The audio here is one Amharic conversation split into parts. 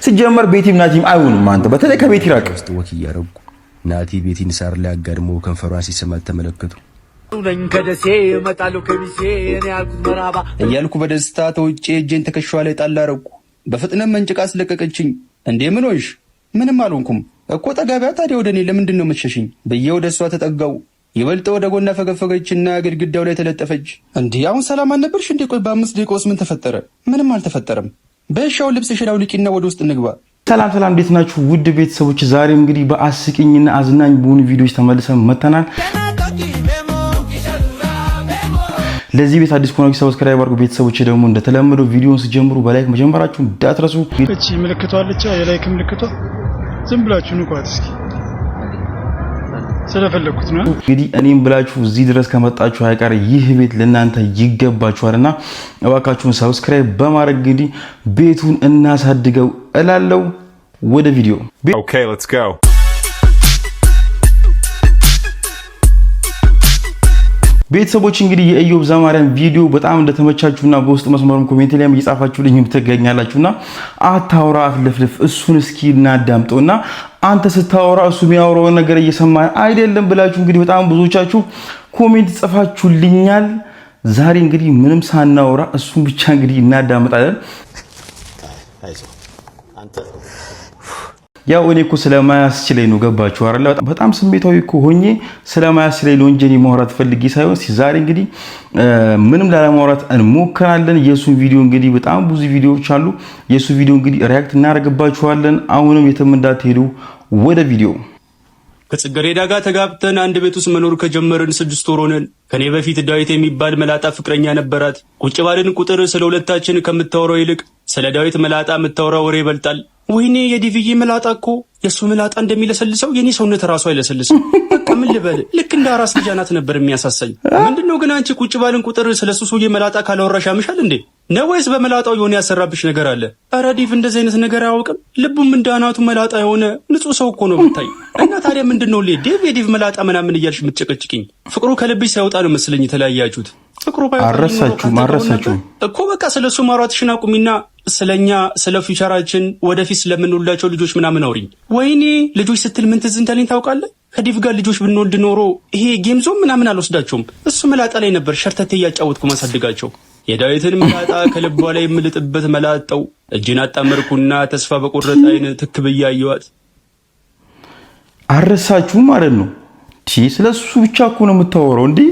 ሲጀመር ቤቲም ናቲም አይሆኑም። አንተ በተለይ ከቤቲ ራቅ። ውስጥ walk እያረጉ ናቲ ቤቲን ሳር ላይ አጋድሞ ከንፈሯን ሲስማት ተመለከቱ። ከደሴ እመጣለሁ ከሚሴ እኔ ያልኩት መራባ እያልኩ በደስታ ተውጬ እጄን ትከሻዋ ላይ ጣል አረኩ። በፍጥነት መንጭቃ አስለቀቀችኝ። እንዴ ምን ሆንሽ? ምንም አልሆንኩም እኮ ጠጋቢያ። ታዲያ ወደ እኔ ለምንድን ነው የምትሸሽኝ? ብዬ ወደ እሷ ተጠጋው። ይበልጥ ወደ ጎና ፈገፈገችና ግድግዳው ላይ ተለጠፈች። እንዲህ አሁን ሰላም አልነበርሽ እንዴ? ቆይ በ5 ደቂቃ ውስጥ ምን ተፈጠረ? ምንም አልተፈጠረም። በእሻው ልብስሽን አውልቂና ወደ ውስጥ እንግባ። ሰላም ሰላም፣ እንዴት ናችሁ ውድ ቤተሰቦች? ዛሬም እንግዲህ በአስቂኝና አዝናኝ በሆኑ ቪዲዮዎች ተመልሰን መተናል። ለዚህ ቤት አዲስ ከሆናችሁ subscribe አድርጉ። ቤተሰቦች ደግሞ እንደተለመደው ቪዲዮውን ስትጀምሩ በ like መጀመራችሁን እንዳትረሱ። እቺ ምልክቷ አለች፣ የ like ምልክቷ ዝም ብላችሁ ንኳት እስኪ ስለፈለኩት ነው። እንግዲህ እኔም ብላችሁ እዚህ ድረስ ከመጣችሁ አይቀር ይህ ቤት ለእናንተ ይገባችኋልና እባካችሁን subscribe በማድረግ እንግዲህ ቤቱን እናሳድገው እላለሁ። ወደ ቪዲዮ። Okay, let's go. ቤተሰቦች እንግዲህ የኢዮብ ዘማርያም ቪዲዮ በጣም እንደተመቻችሁና በውስጥ መስመሩም comment ላይም እየጻፋችሁልኝ ትገኛላችሁና አታውራ አትለፍልፍ፣ እሱን እስኪ እናዳምጠውና አንተ ስታወራ እሱ የሚያወራውን ነገር እየሰማ አይደለም ብላችሁ እንግዲህ በጣም ብዙዎቻችሁ comment ጽፋችሁልኛል። ዛሬ እንግዲህ ምንም ሳናወራ እሱን ብቻ እንግዲህ እናዳምጣለን። ያው እኔ እኮ ስለማያስችለኝ ነው። ገባችሁ አይደል? በጣም ስሜታዊ እኮ ሆኜ ስለማያስችለኝ ነው እንጂ እኔ ማውራት ፈልጌ ሳይሆን፣ ዛሬ እንግዲህ ምንም ላለማውራት እንሞክራለን። የእሱን ቪዲዮ እንግዲህ በጣም ብዙ ቪዲዮዎች አሉ። የእሱ ቪዲዮ እንግዲህ react እናደርግባችኋለን። አሁንም የትም እንዳትሄዱ፣ ወደ ቪዲዮ። ከጽጌረዳ ጋር ተጋብተን አንድ ቤት ውስጥ መኖር ከጀመርን 6 ወር ሆነን። ከኔ በፊት ዳዊት የሚባል መላጣ ፍቅረኛ ነበራት። ቁጭ ባልን ቁጥር ስለ ሁለታችን ከምታወራው ይልቅ ስለ ዳዊት መላጣ የምታወራው ወሬ ይበልጣል። ወይኔ የዲቪዬ መላጣ እኮ፣ የእሱ መላጣ እንደሚለሰልሰው የኔ ሰውነት ራሱ አይለሰልስም። በቃ ምን ልበል፣ ልክ እንደ አራስ ልጅ አናት ነበር የሚያሳሳኝ። ምንድነው ግን አንቺ ቁጭ ባልን ቁጥር ስለ እሱ ሰውዬ መላጣ ካላወራሽ ያምሻል እንዴ? ነው ወይስ በመላጣው የሆነ ያሰራብሽ ነገር አለ? ኧረ ዲቭ እንደዚህ አይነት ነገር አያውቅም። ልቡም እንደ አናቱ መላጣ የሆነ ንጹህ ሰው እኮ ነው ብታይ። እና ታዲያ ምንድን ነው ዴቭ የዴቭ መላጣ ምናምን እያልሽ የምትጨቀጭቅኝ? ፍቅሩ ከልብሽ ሳይወጣ ነው መስለኝ የተለያያችሁት። ፍቅሩ አረሳችሁም አረሳችሁም እኮ። በቃ ስለ እሱ ማውራትሽን አቁሚና ስለኛ፣ ስለ future ኣችን፣ ወደፊት ስለምንወልዳቸው ልጆች ምናምን አውሪኝ። ወይኔ ልጆች ስትል ምን ትዝ እንዳለኝ ታውቃለህ? ከዴቭ ጋር ልጆች ብንወልድ ኖሮ ይሄ game zone ምናምን አልወስዳቸውም። እሱ መላጣ ላይ ነበር ሸርተቴ እያጫወትኩ ማሳድጋቸው። የዳዊትን መላጣ ከልቧ ላይ የምልጥበት መላጣው እጅን አጣመርኩና ተስፋ በቆረጠ አይን ትክ ብዬ አየኋት። አረሳችሁም ማለት ነው። ስለ እሱ ብቻ እኮ ነው የምታወራው እንዲህ።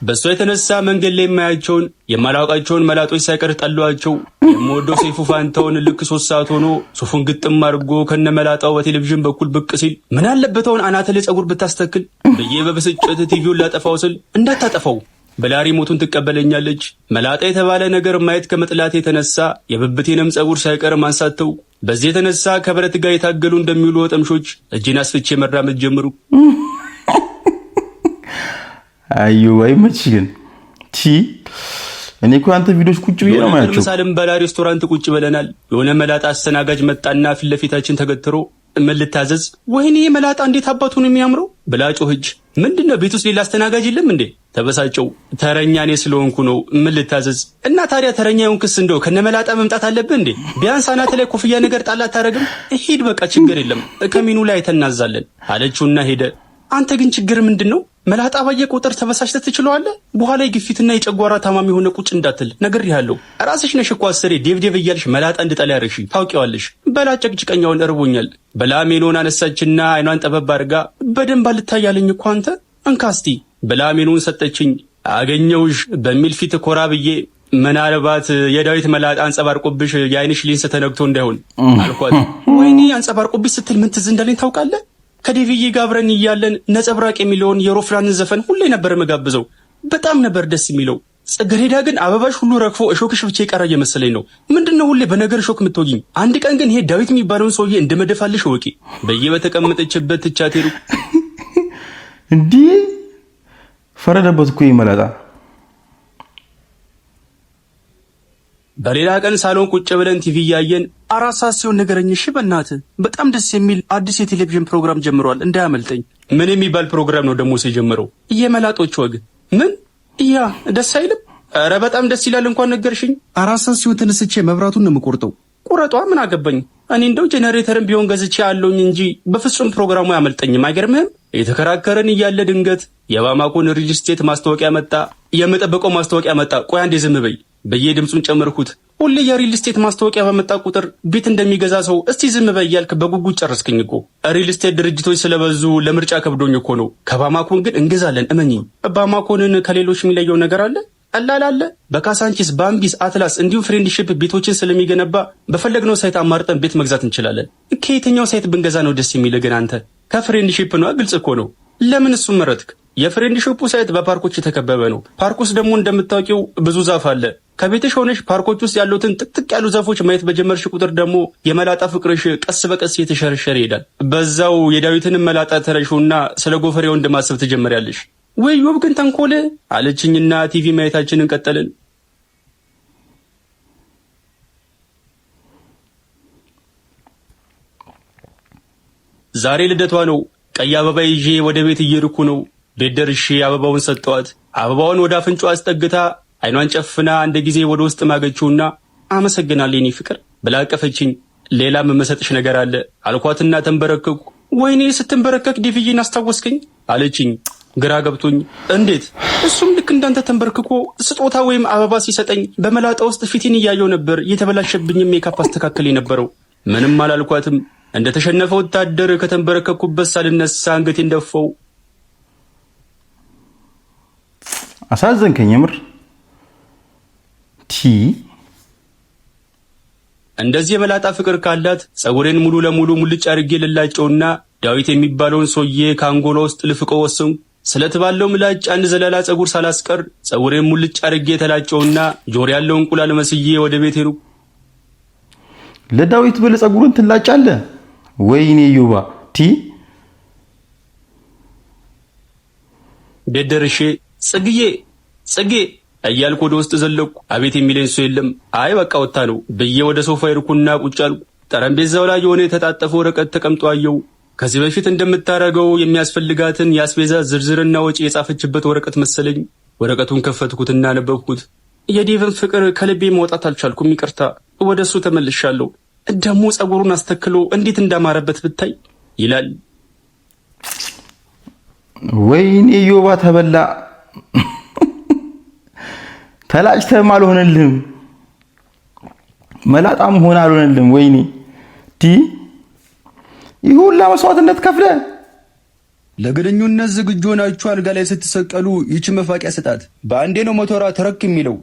በእሷ የተነሳ መንገድ ላይ የማያቸውን የማላውቃቸውን መላጦች ሳይቀር ጠሏቸው። የምወደው ሰይፉ ፋንታውን ልክ 3 ሰዓት ሆኖ ሱፉን ግጥም አድርጎ ከነመላጣው በቴሌቪዥን በኩል ብቅ ሲል ምን አለበት አሁን አናትህ ላይ ፀጉር ብታስተክል ብዬ በብስጭት ቲቪውን ላጠፋው ስል እንዳታጠፋው ብላ remote ኡን ትቀበለኛለች። መላጣ የተባለ ነገር ማየት ከመጥላት የተነሳ የብብቴንም ፀጉር ሳይቀር ማንሳተው። በዚህ የተነሳ ከብረት ጋር የታገሉ እንደሚውሉ ወጠምሾች እጄን አስፍቼ መራመድ ጀመሩ። አዩ አይመች ግን ቲ እኔ እኮ አንተ ቪዲዮች ቁጭ ብዬ ነው ማያቸው። ምሳ ልንበላ ሬስቶራንት ቁጭ ብለናል። የሆነ መላጣ አስተናጋጅ መጣና ፊት ለፊታችን ተገትሮ ምን ልታዘዝ? ወይኔ መላጣ እንዴት አባቱ ነው የሚያምረው ብላ ጮኸች። ምንድነው ቤት ውስጥ ሌላ አስተናጋጅ የለም እንዴ? ተበሳጨው። ተረኛ እኔ ስለሆንኩ ነው። ምን ልታዘዝ? እና ታዲያ ተረኛ የሆንክስ እንደው ከነመላጣ መምጣት አለብህ እንዴ? ቢያንስ አናት ላይ ኮፍያ ነገር ጣል አታረግም? ሂድ በቃ ችግር የለም ከሚኑ ላይ ተናዛለን አለችውና ሄደ። አንተ ግን ችግር ምንድን ነው? መላጣ ባየ ቁጥር ተበሳጭተህ ትችለዋለህ። በኋላ የግፊትና የጨጓራ ታማሚ የሆነ ቁጭ እንዳትል ነግሬሃለሁ። ራስሽ ነሽ እኮ አስሬ ዴቭ ዴቭ እያልሽ መላጣ እንድጠላ ያደረግሽኝ ታውቂዋለሽ። በላ ጨቅጭቀኛውን እርቦኛል ብላ ሜኖን አነሳችና አይኗን ጠበብ አድርጋ በደንብ አልታያለኝ እኮ አንተ፣ እንካስቲ ብላ ሜኖን ሰጠችኝ። አገኘውሽ በሚል ፊት ኮራ ብዬ ምናልባት የዳዊት መላጣ አንጸባርቆብሽ የአይንሽ ሌንስ ተነግቶ እንዳይሆን አልኳት። ወይኔ አንጸባርቆብሽ ስትል ምን ትዝ እንዳለኝ ታውቃለህ? ከዴቪዬ ጋር አብረን እያለን ነጸብራቅ የሚለውን የሮፍላንን ዘፈን ሁሌ ነበር መጋብዘው። በጣም ነበር ደስ የሚለው። ጽጌረዳ ግን አበባሽ ሁሉ ረግፎ እሾክሽ ብቻ የቀረ እየመሰለኝ ነው። ምንድነው ሁሌ በነገር እሾክ የምትወጊኝ? አንድ ቀን ግን ይሄ ዳዊት የሚባለውን ሰውዬ እንደመደፋልሽ እወቂ። በየ በተቀመጠችበት ትቻት ሄዱ። እንዲህ ፈረደበት እኮ ይመላጣ። በሌላ ቀን ሳሎን ቁጭ ብለን ቲቪ እያየን 4 ሰዓት ሲሆን ንገረኝ እሺ በእናትህ፣ በጣም ደስ የሚል አዲስ የቴሌቪዥን ፕሮግራም ጀምሯል እንዳያመልጠኝ። ምን የሚባል ፕሮግራም ነው ደግሞ የጀመረው? የመላጦች ወግ። ምን ያ ደስ አይልም? ኧረ በጣም ደስ ይላል። እንኳን ነገርሽኝ። 4 ሰዓት ሲሆን ተነስቼ መብራቱን ነው የምቆርጠው። ቁረጧ፣ ምን አገባኝ እኔ። እንደው ጄኔሬተርን ቢሆን ገዝቼ ያለውኝ እንጂ በፍጹም ፕሮግራሙ አያመልጠኝም። አይገርምህም? የተከራከረን እያለ ድንገት የባማኮን ሪል ስቴት ማስታወቂያ መጣ። የምጠብቀው ማስታወቂያ መጣ። ቆይ አንዴ ዝም በይ ብዬ ድምፁን ጨመርኩት። ሁሌ የሪል ስቴት ማስታወቂያ በመጣ ቁጥር ቤት እንደሚገዛ ሰው እስቲ ዝም በይ እያልክ በጉጉት ጨረስክኝ እኮ። ሪል ስቴት ድርጅቶች ስለበዙ ለምርጫ ከብዶኝ እኮ ነው። ከባማኮን ግን እንገዛለን፣ እመኚኝ። ባማኮንን ከሌሎች የሚለየው ነገር አለ? ቀላል አለ። በካሳንቺስ፣ ባምቢስ፣ አትላስ እንዲሁም ፍሬንድሺፕ ቤቶችን ስለሚገነባ በፈለግነው site አማርጠን ቤት መግዛት እንችላለን። ከየትኛው site ብንገዛ ነው ደስ የሚልህ ግን አንተ? ከፍሬንድሺፕ ነዋ። ግልጽ እኮ ነው። ለምን እሱን መረጥክ? የፍሬንድሺፑ site በፓርኮች የተከበበ ነው። ፓርክ ውስጥ ደግሞ እንደምታውቂው ብዙ ዛፍ አለ። ከቤትሽ ሆነሽ ፓርኮች ውስጥ ያሉትን ጥቅጥቅ ያሉ ዛፎች ማየት በጀመርሽ ቁጥር ደግሞ የመላጣ ፍቅርሽ ቀስ በቀስ እየተሸረሸረ ይሄዳል። በዛው የዳዊትንም መላጣ ተረሺውና ስለ ጎፈሬ ወንድ ማሰብ ትጀምሪያለሽ። ወይ ዮብ ግን ተንኮል አለችኝና ቲቪ ማየታችንን ቀጠልን። ዛሬ ልደቷ ነው። ቀይ አበባ ይዤ ወደ ቤት እየሄድኩ ነው። ቤት ደርሼ አበባውን ሰጠዋት። አበባውን ወደ አፍንጫዋ አስጠግታ አይኗን ጨፍና አንድ ጊዜ ወደ ውስጥ ማገችውና አመሰግናለሁ የኔ ፍቅር ብላ አቀፈችኝ። ሌላም የምሰጥሽ ነገር አለ አልኳትና ተንበረከኩ። ወይኔ ስትንበረከክ ዴቪዬን አስታወስከኝ አለችኝ። ግራ ገብቶኝ እንዴት? እሱም ልክ እንዳንተ ተንበርክኮ ስጦታ ወይም አበባ ሲሰጠኝ በመላጣ ውስጥ ፊቴን እያየው ነበር። የተበላሸብኝም ሜካፕ አስተካከል የነበረው። ምንም አላልኳትም። እንደ ተሸነፈ ወታደር ከተንበረከኩበት ሳልነሳ አንገቴን ደፋው። አሳዘንከኝ የምር ቲ እንደዚህ የመላጣ ፍቅር ካላት ጸጉሬን ሙሉ ለሙሉ ሙልጭ አድርጌ ልላጨውና ዳዊት የሚባለውን ሰውዬ ከአንጎሏ ውስጥ ልፍቀው ወሰንኩ። ስለት ባለው ምላጭ አንድ ዘለላ ጸጉር ሳላስቀር ጸጉሬን ሙልጭ አድርጌ ተላጨውና ጆሮ ያለው እንቁላል መስዬ ወደ ቤት ሄድኩ። ለዳዊት ብለህ ጸጉርን ትላጫለህ? ወይኔ ዩባ ቲ ቤት ደርሼ ጽግዬ ጽጌ እያልኩ ወደ ውስጥ ዘለቅኩ። አቤት የሚለኝ ሰው የለም። አይ በቃ ወታ ነው ብዬ ወደ ሶፋ ሄድኩና ቁጭ አልኩ። ጠረጴዛው ላይ የሆነ የተጣጠፈ ወረቀት ተቀምጦ አየው። ከዚህ በፊት እንደምታደርገው የሚያስፈልጋትን የአስቤዛ ዝርዝርና ወጪ የጻፈችበት ወረቀት መሰለኝ። ወረቀቱን ከፈትኩትና አነበብኩት። የዴቭን ፍቅር ከልቤ ማውጣት አልቻልኩም። ይቅርታ፣ ወደ እሱ ተመልሻለሁ። ደግሞ ጸጉሩን አስተክሎ እንዴት እንዳማረበት ብታይ ይላል። ወይኔ ዮባ ተበላ። ተላጭተህም አልሆነልህም፣ መላጣም ሆነ አልሆነልህም። ወይኔ ዲ ይህ ሁላ መስዋዕትነት ከፍለ ለግንኙነት ዝግጁ ሆናችሁ አልጋ ላይ ስትሰቀሉ ይቺ መፋቂያ ስጣት። በአንዴ ነው ሞተሯ ተረክ የሚለው።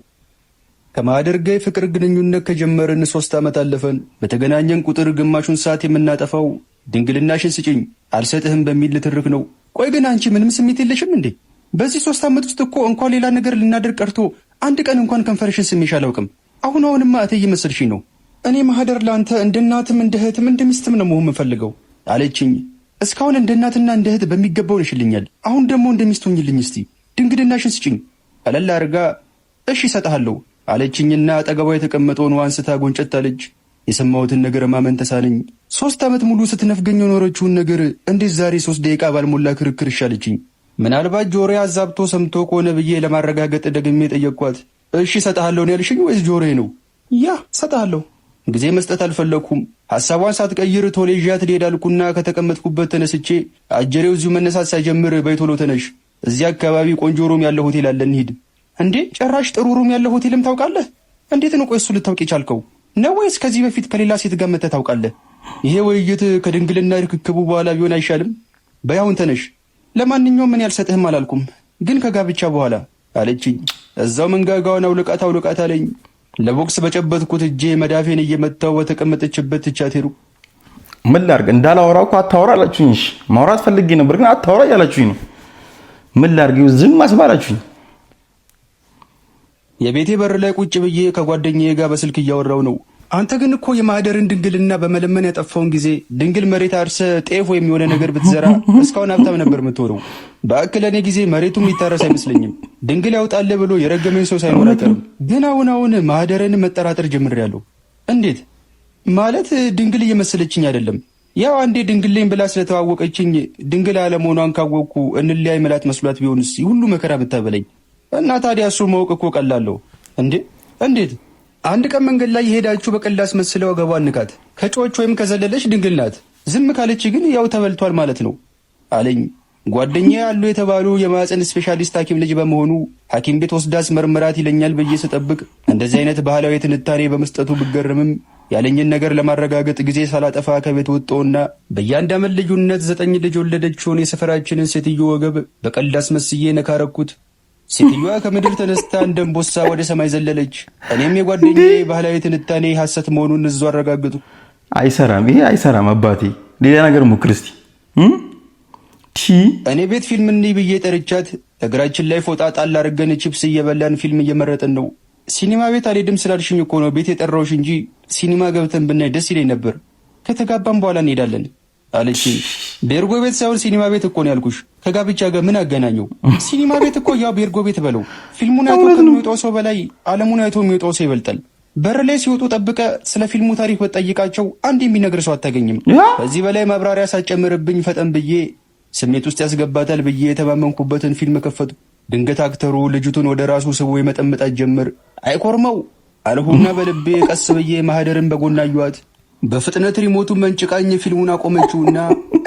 ከማህደር ጋር የፍቅር ግንኙነት ከጀመርን 3 ዓመት አለፈን። በተገናኘን ቁጥር ግማሹን ሰዓት የምናጠፋው ድንግልናሽን ስጭኝ አልሰጥህም በሚል ንትርክ ነው። ቆይ ግን አንቺ ምንም ስሜት የለሽም እንዴ? በዚህ 3 ዓመት ውስጥ እኮ እንኳን ሌላ ነገር ልናደርግ ቀርቶ አንድ ቀን እንኳን ከንፈርሽን ስሜሽ አላውቅም። አሁን አሁንማ እህቴ እየመሰልሽኝ ነው። እኔ ማህደር ለአንተ እንደ እናትም እንደ እህትም እንደ ሚስትም ነው መሆን የምፈልገው አለችኝ። እስካሁን እንደ እናትና እንደ እህት በሚገባው ነሽልኛል። አሁን ደግሞ እንደ ሚስት ሁኝልኝ እስቲ ድንግልናሽን ስጭኝ። ቀለል አድርጋ እሺ እሰጥሃለሁ አለችኝና አጠገቧ የተቀመጠውን ውሃ አንስታ ጎንጨት አለች። የሰማሁትን ነገር ማመን ተሳነኝ። 3 ዓመት ሙሉ ስትነፍገኝ የኖረችውን ነገር እንዴት ዛሬ 3 ደቂቃ ባልሞላ ክርክር እሺ አለችኝ? ምናልባት ጆሮዬ አዛብቶ ሰምቶ ከሆነ ብዬ ለማረጋገጥ ደግሜ ጠየቅኳት። እሺ እሰጥሃለሁ ነው ያልሽኝ ወይስ ጆሮዬ ነው? Yeah እሰጥሃለሁ። ጊዜ መስጠት አልፈለግኩም። ሐሳቧን ሳትቀይር ቶሎ ይዣት ልሄድ አልኩና ከተቀመጥኩበት ተነስቼ አጀሬው እዚሁ መነሳት ሳይጀምር በይ ቶሎ ተነሽ፣ እዚህ አካባቢ ቆንጆ room ያለው ሆቴል አለ እንሂድ። እንዴ ጭራሽ ጥሩ room ያለው ሆቴልም ታውቃለህ? እንዴት ነው ቆይ እሱ ልታውቅ የቻልከው ነው ወይስ ከዚህ በፊት ከሌላ ሴት ጋር መተህ ታውቃለህ? ይሄ ውይይት ከድንግልና ርክክቡ በኋላ ቢሆን አይሻልም? በይ አሁን ተነሽ። ለማንኛውም እኔ አልሰጥህም አላልኩም፣ ግን ከጋብቻ በኋላ አለችኝ። እዛው መንጋጋዋን አውልቃት አውልቃት አለኝ። ለቦክስ በጨበጥኩት እጄ መዳፌን እየመታው በተቀመጠችበት ትቻት ሄድኩ። ምን ላድርግ? እንዳላወራ እኮ አታወራ አላችሁኝ። እሺ ማውራት ፈልጌ ነበር፣ ግን አታወራ እያላችሁኝ ነው። ምን ላድርግ? ዝም አስባላችሁኝ። የቤቴ በር ላይ ቁጭ ብዬ ከጓደኛዬ ጋር በስልክ እያወራው ነው። አንተ ግን እኮ የማህደርን ድንግልና በመለመን ያጠፋውን ጊዜ ድንግል መሬት አርሰ ጤፍ ወይም የሆነ ነገር ብትዘራ እስካሁን ሀብታም ነበር የምትሆነው። በእክል ለእኔ ጊዜ መሬቱም የሚታረስ አይመስለኝም። ድንግል ያውጣልህ ብሎ የረገመኝ ሰው ሳይኖር አይቀርም። ግን አሁን አሁን ማህደርን መጠራጠር ጀምሬያለሁ። እንዴት ማለት? ድንግል እየመሰለችኝ አይደለም። ያው አንዴ ድንግል ነኝ ብላ ስለተዋወቀችኝ ድንግል አለመሆኗን ካወቅኩ እንለያይ መላት መስሏት ቢሆንስ ሁሉ መከራ ብታበለኝ እና ታዲያ እሱ ማወቅ እኮ ቀላለሁ እንዴ? እንዴት? አንድ ቀን መንገድ ላይ የሄዳችሁ በቀልድ አስመስለው ወገቧን ንካት። ከጮኸች ወይም ከዘለለች ድንግል ናት። ዝም ካለች ግን ያው ተበልቷል ማለት ነው አለኝ። ጓደኛ ያሉ የተባሉ የማህፀን ስፔሻሊስት ሐኪም ልጅ በመሆኑ ሐኪም ቤት ወስዳ አስመርምራት ይለኛል ብዬ ስጠብቅ እንደዚህ አይነት ባህላዊ ትንታኔ በመስጠቱ ብገርምም ያለኝን ነገር ለማረጋገጥ ጊዜ ሳላጠፋ ከቤት ወጣሁና በየአንድ ዓመት ልዩነት ዘጠኝ ልጅ ወለደችውን የሰፈራችንን ሴትዮ ወገብ በቀልድ አስመስዬ ነካረኩት። ሴትዮዋ ከምድር ተነስታ እንደ እምቦሳ ወደ ሰማይ ዘለለች። እኔም የጓደኛዬ ባህላዊ ትንታኔ ሐሰት መሆኑን እዛው አረጋገጥኩ። አይሰራም፣ ይሄ አይሰራም። አባቴ ሌላ ነገር ሞክር እስቲ። እኔ ቤት ፊልም እንይ ብዬ ጠርቻት እግራችን ላይ ፎጣ ጣል አድርገን ቺፕስ እየበላን ፊልም እየመረጥን ነው። ሲኒማ ቤት አልሄድም ስላልሽኝ እኮ ነው ቤት የጠራሁሽ እንጂ ሲኒማ ገብተን ብናይ ደስ ይለኝ ነበር። ከተጋባን በኋላ እንሄዳለን አለችኝ። ቤርጎ ቤት ሳይሆን ሲኒማ ቤት እኮ ነው ያልኩሽ። ከጋብቻ ጋር ምን አገናኘው? ሲኒማ ቤት እኮ ያው ቤርጎ ቤት በለው። ፊልሙን አይቶ ከሚወጣው ሰው በላይ ዓለሙን አይቶ የሚወጣው ሰው ይበልጣል። በር ላይ ሲወጡ ጠብቀህ ስለ ፊልሙ ታሪክ ብትጠይቃቸው አንድ የሚነግር ሰው አታገኝም። ከዚህ በላይ ማብራሪያ ሳትጨምርብኝ ፈጠን ብዬ ስሜት ውስጥ ያስገባታል ብዬ የተማመንኩበትን ፊልም ከፈትኩ። ድንገት አክተሩ ልጅቱን ወደ ራሱ ስቦ የመጠመጣት ጀመር። አይኮርመው አልሁና በልቤ ቀስ ብዬ ማህደርን በጎና አየኋት። በፍጥነት ሪሞቱን መንጭቃኝ ፊልሙን አቆመችውና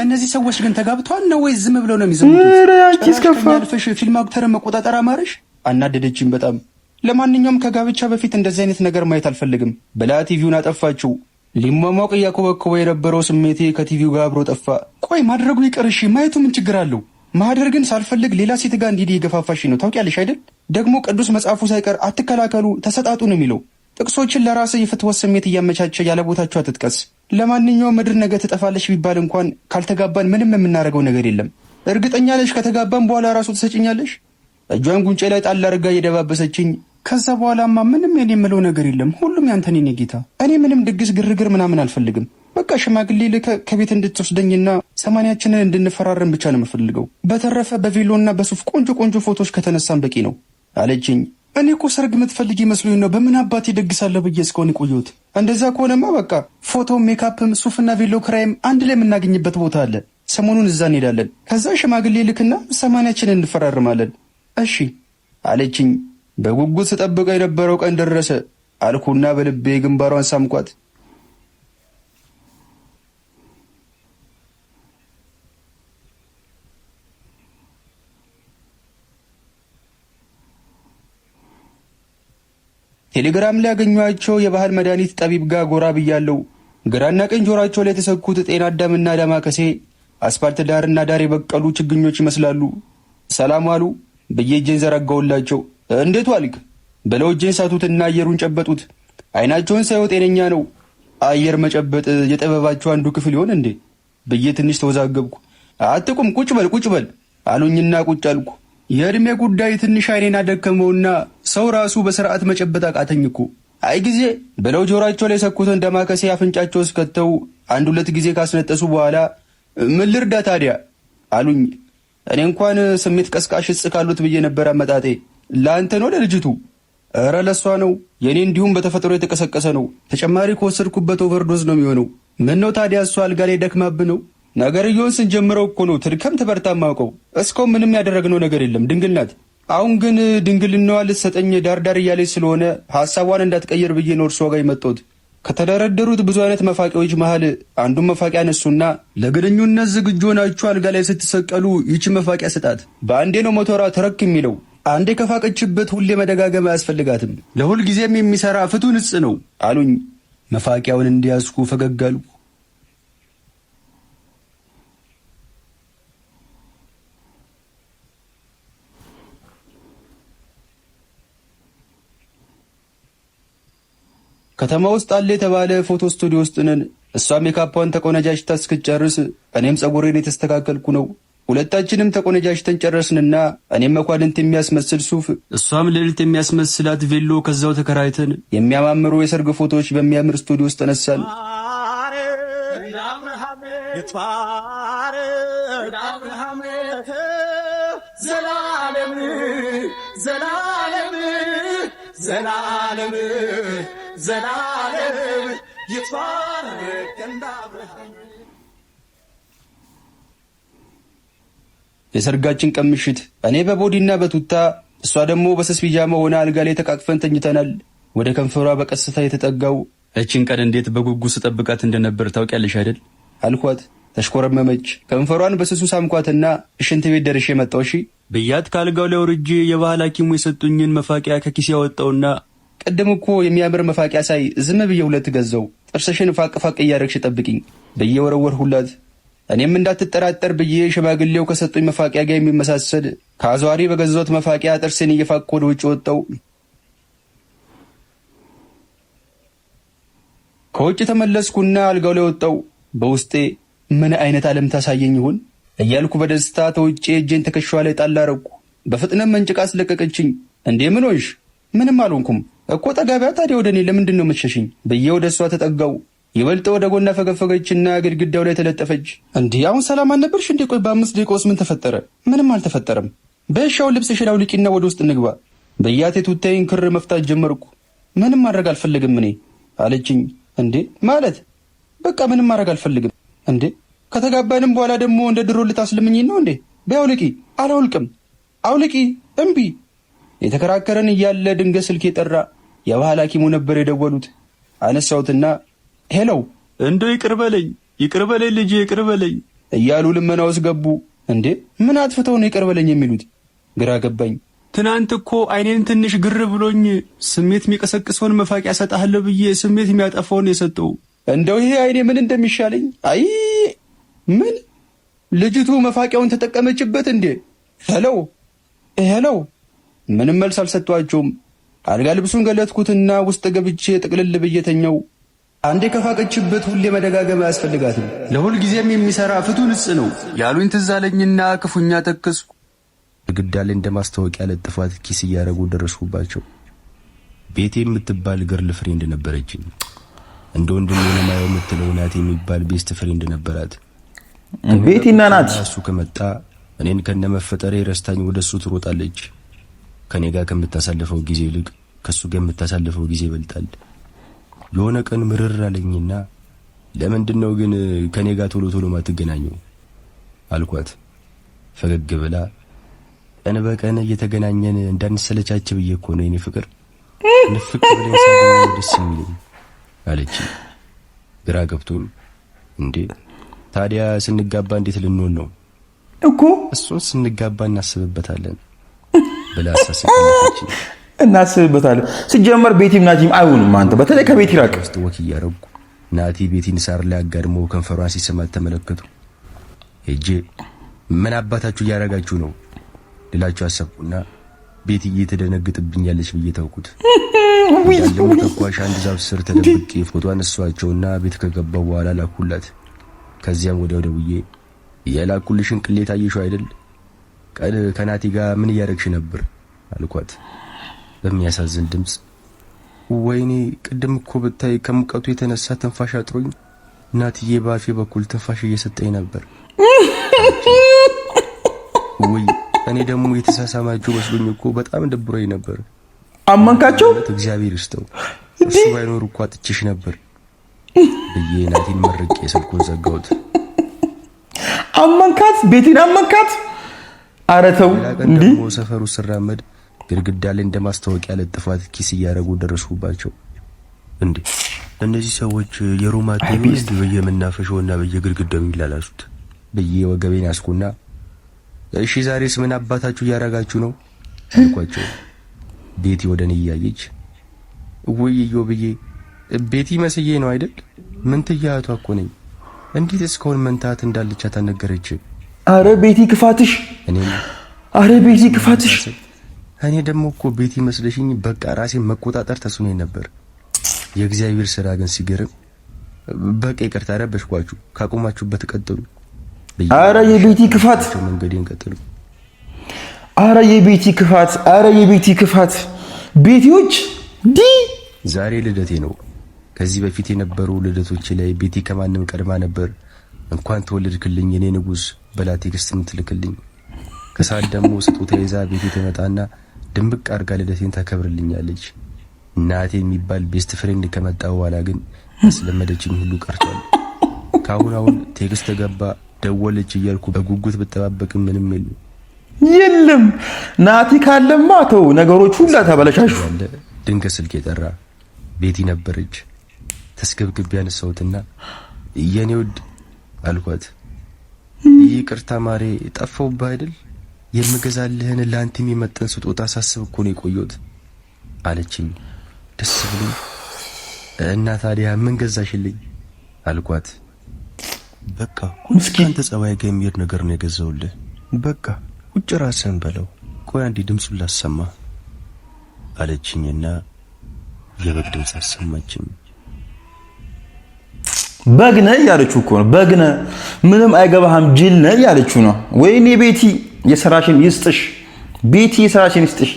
እነዚህ ሰዎች ግን ተጋብተዋል ነው ወይስ ዝም ብለው ነው የሚዘሙቱት? አልፈሽ ፊልም አክተርን መቆጣጠር አማረሽ? አናደደችኝ በጣም። ለማንኛውም ከጋብቻ በፊት እንደዚህ አይነት ነገር ማየት አልፈልግም ብላ ቲቪውን አጠፋችው። ሊሟሟቅ እያኮበኮበ የነበረው ስሜቴ ከቲቪው ጋር አብሮ ጠፋ። ቆይ ማድረጉ ይቅር እሺ፣ ማየቱ ምን ችግር አለው? ማህደር ግን ሳልፈልግ ሌላ ሴት ጋር እንዲህ እየገፋፋሽ ነው። ታውቂያለሽ አይደል? ደግሞ ቅዱስ መጽሐፉ ሳይቀር አትከላከሉ፣ ተሰጣጡ ነው የሚለው። ጥቅሶችን ለራስህ የፍትወት ስሜት እያመቻቸ ያለ ቦታቸው አትጥቀስ። ለማንኛውም ምድር ነገ ትጠፋለች ቢባል እንኳን ካልተጋባን ምንም የምናደርገው ነገር የለም። እርግጠኛ ነሽ ከተጋባን በኋላ ራሱ ትሰጭኛለሽ? እጇን ጉንጬ ላይ ጣል አድርጋ እየደባበሰችኝ፣ ከዛ በኋላማ ምንም የኔ የምለው ነገር የለም፣ ሁሉም ያንተ የኔ ጌታ። እኔ ምንም ድግስ ግርግር ምናምን አልፈልግም። በቃ ሽማግሌ ልከህ ከቤት እንድትወስደኝና ሰማንያችንን እንድንፈራረም ብቻ ነው የምፈልገው። በተረፈ በቬሎና በሱፍ ቆንጆ ቆንጆ ፎቶዎች ከተነሳን በቂ ነው አለችኝ። እኔ እኮ ሰርግ የምትፈልጊ መስሎኝ ነው በምን አባቴ ደግሳለሁ ብዬ እስከሆን የቆየሁት። እንደዛ ከሆነማ በቃ ፎቶ፣ ሜካፕም፣ ሱፍና ቬሎ ክራይም አንድ ላይ የምናገኝበት ቦታ አለ። ሰሞኑን እዛ እንሄዳለን። ከዛ ሽማግሌ ልክና ሰማንያችንን እንፈራርማለን። እሺ አለችኝ። በጉጉት ስጠብቀው የነበረው ቀን ደረሰ አልኩና በልቤ ግንባሯን ሳምኳት። ቴሌግራም ላይ ያገኟቸው የባህል መድኃኒት ጠቢብ ጋር ጎራ ብያለው። ግራና ቀኝ ጆሯቸው ላይ የተሰኩት ጤና አዳምና ዳማከሴ አስፋልት ዳርና ዳር የበቀሉ ችግኞች ይመስላሉ። ሰላም አሉ ብዬ እጄን ዘረጋውላቸው። እንዴት ዋልክ ብለው እጄን ሳቱትና አየሩን ጨበጡት። አይናቸውን ሳየው ጤነኛ ነው። አየር መጨበጥ የጥበባቸው አንዱ ክፍል ይሆን እንዴ ብዬ ትንሽ ተወዛገብኩ። አትቁም፣ ቁጭ በል ቁጭ በል አሉኝና ቁጭ አልኩ። የእድሜ ጉዳይ ትንሽ አይኔን አደከመውና ሰው ራሱ በስርዓት መጨበጥ አቃተኝ እኮ። አይ ጊዜ ብለው ጆሯቸው ላይ ሰኩትን ደማከሴ አፍንጫቸው ውስጥ ከተው አንድ ሁለት ጊዜ ካስነጠሱ በኋላ ምን ልርዳ ታዲያ አሉኝ። እኔ እንኳን ስሜት ቀስቃሽ እጽ ካሉት ብዬ ነበር አመጣጤ። ለአንተ ነው ለልጅቱ? እረ ለእሷ ነው። የእኔ እንዲሁም በተፈጥሮ የተቀሰቀሰ ነው። ተጨማሪ ከወሰድኩበት overdose ነው የሚሆነው። ምን ነው ታዲያ እሷ አልጋ ላይ ደክማብ ነው? ነገርየውን ስንጀምረው እኮ ነው ትድከም ትበርታ ማውቀው። እስካሁን ምንም ያደረግነው ነገር የለም። ድንግል ናት። አሁን ግን ድንግልናዋ ልትሰጠኝ ዳርዳር እያለች ስለሆነ ሀሳቧን እንዳትቀይር ብዬ ነው እርሷ ጋር የመጣሁት። ከተደረደሩት ብዙ አይነት መፋቂያዎች መሃል አንዱን መፋቂያ አነሱና ለግንኙነት ዝግጁ ሆናችሁ አልጋ ላይ ስትሰቀሉ ይቺ መፋቂያ ስጣት። በአንዴ ነው ሞተሯ ተረክ የሚለው። አንዴ ከፋቀችበት ሁሌ መደጋገም አያስፈልጋትም። ለሁል ጊዜም የሚሰራ ፍቱን እጽ ነው አሉኝ። መፋቂያውን እንዲያዝኩ ፈገግ አልኩ። ከተማ ውስጥ አለ የተባለ ፎቶ ስቱዲዮ ውስጥ ነን። እሷ ሜካፓን ተቆነጃጅታ እስክትጨርስ እኔም ጸጉሬን የተስተካከልኩ ነው። ሁለታችንም ተቆነጃጅተን ጨረስንና እኔም መኳንንት የሚያስመስል ሱፍ፣ እሷም ልዕልት የሚያስመስላት ቬሎ ከዛው ተከራይተን የሚያማምሩ የሰርግ ፎቶዎች በሚያምር ስቱዲዮ ውስጥ ተነሳን። ዘላለም ዘላለም ዘላለም ይትባረክ እንደ አብርሃም። የሰርጋችን ቀን ምሽት እኔ በቦዲና በቱታ እሷ ደግሞ በስስ ፒጃማ ሆና አልጋ ላይ ተቃቅፈን ተኝተናል። ወደ ከንፈሯ በቀስታ የተጠጋው እችን ቀን እንዴት በጉጉት ስጠብቃት እንደነበር ታውቂያለሽ አይደል አልኳት። ተሽኮረመመች። ከንፈሯን በስሱ ሳምኳትና ሽንት ቤት ደርሼ መጣሁ እሺ ብያት ካልጋው ላይ ወርጄ የባህል ሐኪሙ የሰጡኝን መፋቂያ ከኪሴ ያወጣውና ቅድም እኮ የሚያምር መፋቂያ ሳይ ዝም ብዬ ሁለት ገዛው። ጥርስሽን ፋቅ ፋቅ እያደረግሽ ጠብቂኝ ብዬ ወረወርሁላት። እኔም እንዳትጠራጠር ብዬ ሽማግሌው ከሰጡኝ መፋቂያ ጋር የሚመሳሰል ከአዟሪ በገዛሁት መፋቂያ ጥርሴን እየፋቅኩ ወደ ውጭ ወጣሁ። ከውጭ ተመለስኩና አልጋው ላይ ወጣሁ። በውስጤ ምን አይነት ዓለም ታሳየኝ ይሆን እያልኩ በደስታ ተውጬ እጄን ትከሻዋ ላይ ጣል አደረኩ። በፍጥነት መንጭቃ አስለቀቀችኝ። እንዴ ምን ሆንሽ? ምንም አልሆንኩም እኮ። ጠጋ በያ ታዲያ ወደ እኔ ለምንድን ነው የምትሸሽኝ? ብዬ ወደ እሷ ተጠጋው። ይበልጥ ወደ ጎን ፈገፈገችና ግድግዳው ላይ ተለጠፈች። እንዲህ አሁን ሰላም አልነበርሽ እንዴ? ቆይ በ5 ደቂቃ ውስጥ ምን ተፈጠረ? ምንም አልተፈጠረም። በሻው ልብስሽን አውልቂና ወደ ውስጥ እንግባ ብያት የቱታዬን ክር መፍታት ጀመርኩ። ምንም ማድረግ አልፈልግም እኔ አለችኝ። እንዴ ማለት? በቃ ምንም ማድረግ አልፈልግም። እንዴ ከተጋባንም በኋላ ደግሞ እንደ ድሮ ልታስለምኚኝ ነው እንዴ? በይ አውልቂ። አላውልቅም። አውልቂ። እምቢ። የተከራከረን እያለ ድንገት ስልኬ ጠራ። የባህል ሐኪሙ ነበር የደወሉት። አነሳሁትና hello፣ እንደው ይቅር በለኝ፣ ይቅር በለኝ ልጄ፣ ይቅር በለኝ እያሉ ልመና ውስጥ ገቡ። እንዴ ምን አጥፍተው ነው ይቅር በለኝ የሚሉት? ግራ ገባኝ። ትናንት እኮ አይኔን ትንሽ ግር ብሎኝ ስሜት የሚቀሰቅሰውን መፋቂያ ሰጣለሁ ብዬ ስሜት የሚያጠፋውን የሰጠው። እንደው ይሄ አይኔ ምን እንደሚሻለኝ። አይ ምን ልጅቱ መፋቂያውን ተጠቀመችበት እንዴ? Hello hello። ምንም መልስ አልሰጧቸውም። አልጋ ልብሱን ገለጥኩትና ውስጥ ገብቼ ጥቅልል ብዬ ተኛው። አንዴ ከፋቀችበት ሁሌ መደጋገም አያስፈልጋትም። ለሁል ጊዜም የሚሰራ ፍቱን እጽ ነው ያሉኝ ትዝ አለኝና ክፉኛ ተከዝኩ። ግድግዳ ላይ እንደ ማስታወቂያ ለጥፏት kiss እያደረጉ ደረስኩባቸው። ቤቴ የምትባል girlfriend ነበረችኝ። እንደ ወንድሜ ነው የማየው የምትለው ናቲ የሚባል best friend ነበራት። ቤቲና ናቲ። እሱ ከመጣ እኔን ከነመፈጠሬ ረስታኝ ወደ እሱ ትሮጣለች። ከኔ ጋር ከምታሳልፈው ጊዜ ይልቅ ከእሱ ጋር የምታሳልፈው ጊዜ ይበልጣል። የሆነ ቀን ምርር አለኝና ለምንድን ነው ግን ከኔ ጋር ቶሎ ቶሎ ማትገናኘው አልኳት። ፈገግ ብላ ቀን በቀን እየተገናኘን እንዳንሰለቻች ብዬ እኮ ነው የኔ ፍቅር፣ ንፍቅ ብለኝ ሳገኘው ደስ የሚለኝ አለች። ግራ ገብቶኝ እንዴ ታዲያ ስንጋባ እንዴት ልንሆን ነው? እኮ። እሱን ስንጋባ እናስብበታለን ብላ አሳስቃለች። እናስብበታለን። ሲጀመር ቤቲም ናቲም አይሆኑም። አንተ በተለይ ከቤቲ ራቅ። ውስጥ walk እያረጉ ናቲ ቤቲን ሳር ላይ አጋድሞ ከንፈሯን ሲስማት ተመለከቱ። ሄጄ ምን አባታችሁ እያደረጋችሁ ነው ልላችሁ አሰብኩና ቤቲ እየተደነግጥብኛለች ብዬ ተውኩት። ያለው ተኳሽ አንድ ዛፍ ስር ተደብቄ ፎቶ አነሷቸውና ቤት ከገባው በኋላ ላኩላት። ከዚያም ወዲያው ደውዬ የላኩልሽን ቅሌት አየሽው አይደል? ቀን ከናቲ ጋር ምን እያደረግሽ ነበር አልኳት። በሚያሳዝን ድምፅ ወይኔ ቅድም እኮ ብታይ ከሙቀቱ የተነሳ ትንፋሽ አጥሮኝ ናትዬ በአፌ በኩል ትንፋሽ እየሰጠኝ ነበር። ወይ እኔ ደግሞ የተሳሳማችሁ መስሎኝ እኮ በጣም ደብሮኝ ነበር። አመንካቸው። እግዚአብሔር ይስጠው፣ እሱ ባይኖር እኮ አጥቼሽ ነበር ብዬ ናቲን መርቄ ስልኩን ዘጋሁት። አመንካት፣ ቤቲን አመንካት። ኧረ ተው። ሌላ ቀን እንዲህ ደግሞ ሰፈሩ ስራመድ ግድግዳ ላይ እንደ ማስታወቂያ ለጥፏት kiss እያደረጉ ደረስኩባቸው። እንዴ እነዚህ ሰዎች የሮማ ቴኒስ በየመናፈሻውና በየግድግዳው ይላላሱት ብዬ ወገቤን ያስኩና እሺ ዛሬስ ምን አባታችሁ እያደረጋችሁ ነው አልኳቸው። ቤቲ ወደ እኔ እያየች ውይ ብዬ ቤቲ መስዬ ነው አይደል? መንትያ እህቷ እኮ ነኝ። እንዴት እስካሁን መንታት እንዳለቻት አልነገረች? አረ ቤቲ ክፋትሽ፣ እኔም አረ ቤቲ ክፋትሽ። እኔ ደግሞ እኮ ቤቲ መስለሽኝ በቃ ራሴን መቆጣጠር ተስኖኝ ነበር። የእግዚአብሔር ስራ ግን ሲገርም። በቃ ይቅርታ ረበሽኳችሁ፣ ካቆማችሁበት ቀጥሉ። አረ የቤቲ ክፋት፣ መንገዴን ቀጥሉ። አረ የቤቲ ክፋት፣ አረ የቤቲ ክፋት። ቤቲዎች ዲ ዛሬ ልደቴ ነው። ከዚህ በፊት የነበሩ ልደቶች ላይ ቤቲ ከማንም ቀድማ ነበር እንኳን ተወለድክልኝ የኔ ንጉስ ብላ text የምትልክልኝ። ከሰዓት ደግሞ ስጦታ ይዛ ቤቴ ትመጣና ድምቅ አድርጋ ልደቴን ታከብርልኛለች። ናቲ የሚባል best friend ከመጣ በኋላ ግን ያስለመደችኝ ሁሉ ቀርቷል። ከአሁን አሁን text ገባ ደወለች እያልኩ በጉጉት ብጠባበቅም ምንም የለም። የለም። ናቲ ካለማ ተው፣ ነገሮች ሁላ ተበለሻሹ። ያለ ድንገት ስልክ የጠራ ቤቲ ነበረች። ተስገብግቤ ያነሳሁትና የኔ ውድ አልኳት። ይቅርታ ማሬ፣ ጠፋሁብህ አይደል? የምገዛልህን ለአንተ የሚመጥን ስጦታ ሳስብ እኮ ነው የቆየሁት አለችኝ። ደስ ብሎኝ እና ታዲያ ምን ገዛሽልኝ አልኳት። በቃ ምስኪን። አንተ ጸባይ ጋር የሚሄድ ነገር ነው የገዛሁልህ። በቃ ውጭ ራስህን በለው። ቆይ አንዴ ድምፁን ላሰማ አለችኝና የበግ ድምፅ አሰማችኝ። በግ ነህ እያለችው እኮ ነው። በግ ነህ፣ ምንም አይገባህም፣ ጅል ነህ እያለችው ነው። ወይኔ ቤቲ የስራሽን ይስጥሽ፣ ቤቲ የስራሽን ይስጥሽ።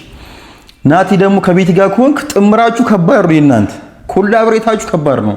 ናቲ ደግሞ ከቤቲ ጋር ከሆንክ ጥምራችሁ ከባድ ነው። የእናንተ collaborate ኣችሁ ከባድ ነው።